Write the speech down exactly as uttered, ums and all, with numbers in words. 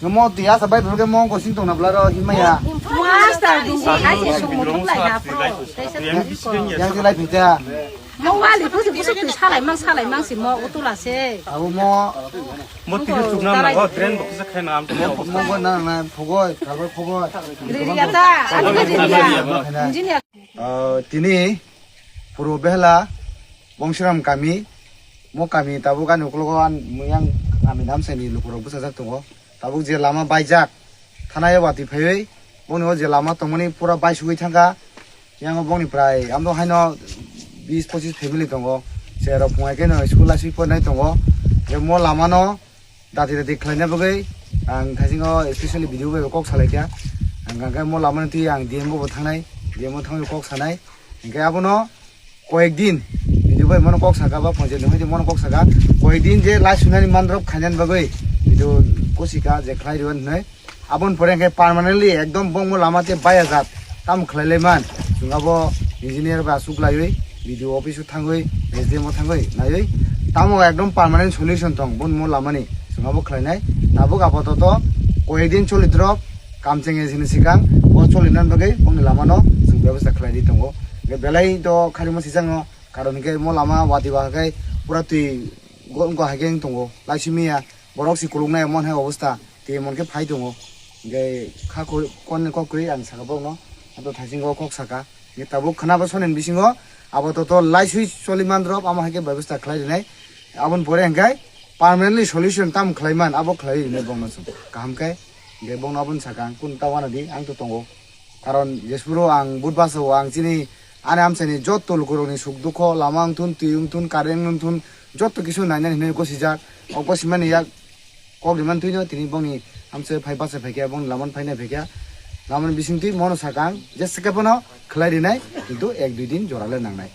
Mo tiya sabai dulke mo gosing tongna blaro himaya. Master dungsi hai je sungmo thok lai na pro. Yang ti lai pita. Mo wali pusi pusi tu salai mang salai mang si mo utula se. Abo mo. Mo tiya sukna na go drain box se khaina am to. Mo go na na phogoi, kalbai phogoi. Riri ata, ani riri ya. Engineer. Ah, tini Purbo Behela Bongshiram kami, mo kami tabuk ani ukologo ang muyang kami namsani lukurok bwsajak tongo. Tabuk je lama baijak, thanayo watwi phaiwi, boni o je lama tongmani pura baisugwi thangkha. Yang bongni prai amdo haino bis pochis family tongo. Cherok phungai khe no school asui pornai tongo. Je mo lama no dati dati khlaina bagwi ang thaisingo specially video bai kok salaikha. Ang hwnkhe mo lama no twi ang D M o bo thangnai, D M o thangwi kok sanai. Hwnkhe abono koyek din video bai mono kok saka ba ponchayat ni hoite mono kok saka koyek din je lai sunani mandrop khainani bagwi video kosika je khlai rw hinwi. Aboni pore hwnkhe permanently ekdom bongmo lama tei baya jat tamo khlai lai man. Chwng abo engineer ba aswk laiwi video office o thangwi S D M o thangwi naiwi tamo ekdom permanent solution tong bongmo lamani chwng abo khlainai. Tabuk apatot koyek din choli drop. Kamcheng e sini sikang, o choli nan bagwi bongni lama no chwng bebasta khlai di tongo. Hwnkhe belai to kharima sijak no, karon hwnkhe mo lama wati ba khe pura twi go, go hai khe wng tongo. Laisimi ya, borok si kuluk nai mon hai obostha, twi mon khe phai tongo. Hwnkhe kha kuri, kon kok kuri ang saka borok no, ato thaisingo kok saka. Hwnkhe tabuk khna bo sonen bisingo, abo to to laisui choli man drop, amo hai khe bebasta khlai rinai. Aboni pore hwnkhe permanently solution tam khlai man, abo khlai rinai bongno chwng. Kaham khe, hwnkhe bongno aboni saka ang kun ta wana di, ang to tongo. Karon jesuro ang budbasa o ang chini ani amchaini jotto lukurokni suk dukho, lama wngthun, twi wngthun, current wngthun, jotto kisu nainani hinwi gosijak. O gosimani yak kok rimani twino tini bongni amchai phai bachai phaikha, bongni lamani phainai phaikha. Lamani bisingtwi mono saka ang, jesa khe bono khlai rinai, kintu ek dui din jora le nangnai.